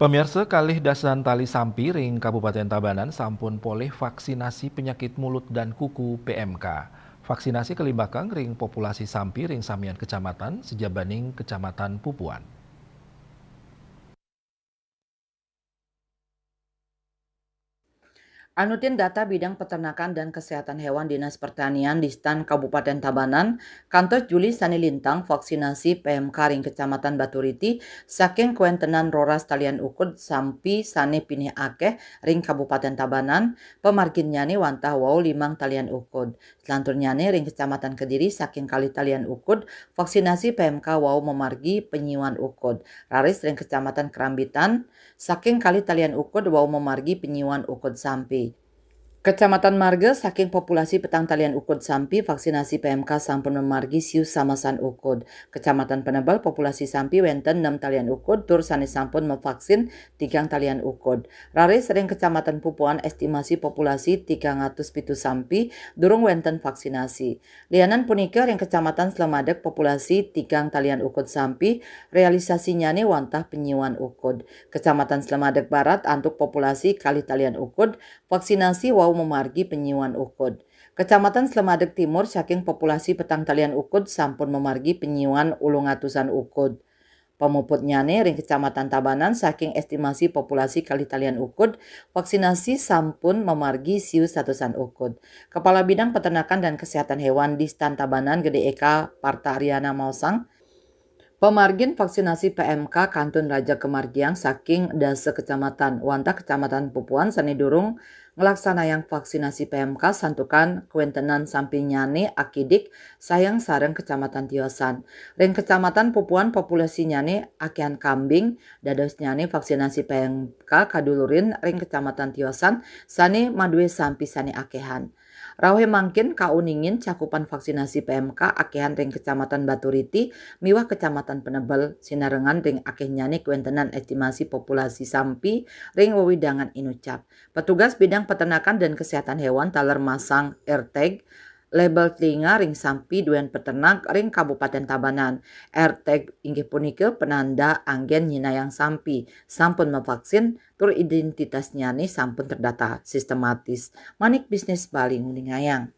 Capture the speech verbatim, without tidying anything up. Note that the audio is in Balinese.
Pemirsa, kalih dasan tali sampi ring Kabupaten Tabanan sampun polih vaksinasi penyakit mulut dan kuku P M K. Vaksinasi kalimbakang ring populasi sampi ring samian kecamatan, sajabaning kecamatan pupuan. Anutin data bidang peternakan dan kesehatan hewan Dinas Pertanian Distan Kabupaten Tabanan, kantos Juli sane lintang vaksinasi P M K ring Kecamatan Baturiti saking kawentenan roras talian ukud sampi sane pinih akeh ring Kabupaten Tabanan, pamarginnyane wantah wau limang talian ukud. Selanturnyane ring Kecamatan Kediri saking kalih talian ukud, vaksinasi P M K wau mamargi penyiuan ukud. Raris ring Kecamatan Kerambitan, saking kalih talian ukud wau mamargi penyiuan ukud sampi. Kecamatan Marga, saking populasi petang talian ukud sampi, vaksinasi P M K sampun mamargi siu samasan ukud. Kecamatan Penebel, populasi sampi wenten enam talian ukud, tur sane sampun mavaksin tigang talian ukud. Raris ring Kecamatan Pupuan, estimasi populasi tigang atus pitu sampi, durung wenten vaksinasi. Lianan punika, ring Kecamatan Slemadeg, populasi tigang talian ukud sampi, realisasinyane wantah penyiuan ukud. Kecamatan Slemadeg Barat antuk populasi kalih talian ukud, vaksinasi wau mamargi penyiuan ukud. Kecamatan Slemadeg Timur saking populasi petang talian ukud sampun mamargi penyiuan ulung atusan ukud. Pamuputnyane ring Kecamatan Tabanan saking estimasi populasi kalih talian ukud, vaksinasi sampun mamargi siu satusan ukud. Kepala Bidang Peternakan dan Kesehatan Hewan Distan Tabanan Gede Eka Parta Ariana maosang, pamargin vaksinasi P M K kantun raja kamargiang saking dasa kecamatan, wantah Kecamatan Pupuan sane durung nglaksanayang vaksinasi P M K santukan kawentenan sampinyane akidik sayang sareng kecamatan tiosan. Ring Kecamatan Pupuan populasinyane akehan kambing, dadosnyane vaksinasi P M K kadulurin ring kecamatan tiosan sane madue sampi sane akehan. Rauh mangkin kauningin cakupan vaksinasi P M K akehan ring Kecamatan Baturiti miwah Kecamatan Penebel, sinarengan ring akehnyane kawentenan estimasi populasi sampi ring wewidangan inucap. Petugas Bidang Peternakan dan Kesehatan Hewan taler masang AirTag, label telinga ring sampi duen peternak ring Kabupaten Tabanan. AirTag inggih punika penanda anggen nyinayang sampi sampun mavaksin tur identitasnyane sampun terdata sistematis. Manik Bisnis Bali nguningayang.